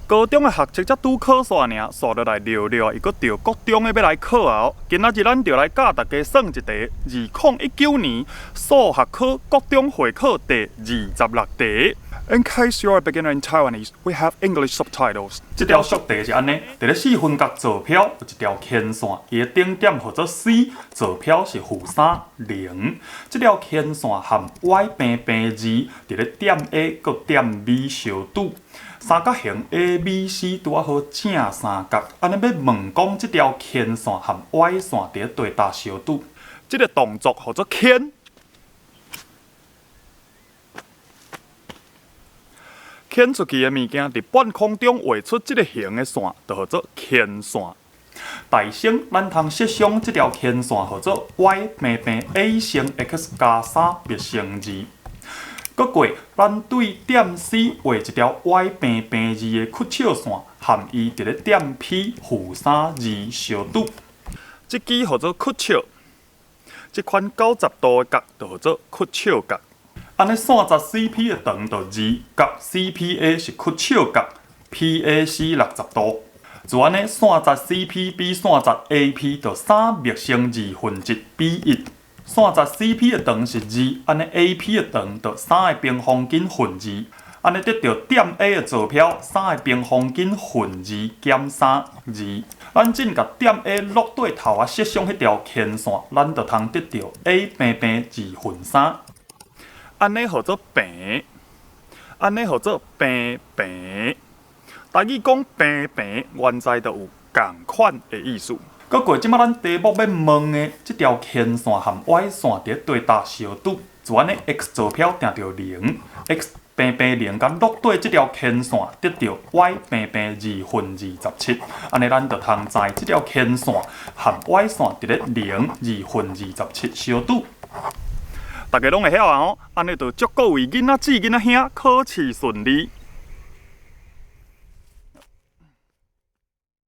高中的學測才拄考煞爾，煞落來尿尿，伊閣著國中的欲來考啊！今仔日咱就來教大家算一題，2019年數學科國中會考第26題。In case you're a beginner in Taiwanese, we have English subtitles。這條俗題是按呢，佇咧四分角坐標有一條牽線，伊的頂點號做 C，坐標是-3、0。這條牽線和 y 平平二，佇咧點 A 佮點 B 相拄。三角形 ABC 拄仔好正三角，按呢欲問講這條牽線和 y 線佇咧佗搭相拄，這個動作號做牽。牽出去的物件佇半空中畫出這個形的線，就號做牽線。代先，咱通設想這條牽線號做 y 平平 a 乘 x 加三冪乘二。閣過，咱對點 C 畫一條 y 平平二的曲尺線，和伊佇咧點 P -3、2相拄。這支號做曲尺，這款90度的角就號做曲尺角。按呢線節 CP 的長就二，角 CPA 是曲尺角，PAC 60度。就按呢線節 CPB 線節 AP 就三冪乘1/2比一。線節 CP 的長是二，按呢 AP 的長就三的平方根分二，按呢得著點 A 的坐標三的平方根分二減三二。咱進共點 A 落對頭仔設想彼條牽線，咱就通得著 A 平平3/2。按呢號做平，按呢號做平平。台語講平平，原在就有仝款的意思。閣過這馬咱題目欲問的，這條牽線和 y 線佇咧佗搭相拄，就按呢 x 坐標定著零，x 平平零佮落底這條牽線得著 y 平平27/2，按呢咱就通知這條牽線和 y 線佇咧零27/2相拄。大家攏會曉啊吼，按呢就祝各位囡仔姊、囡仔兄考試順利。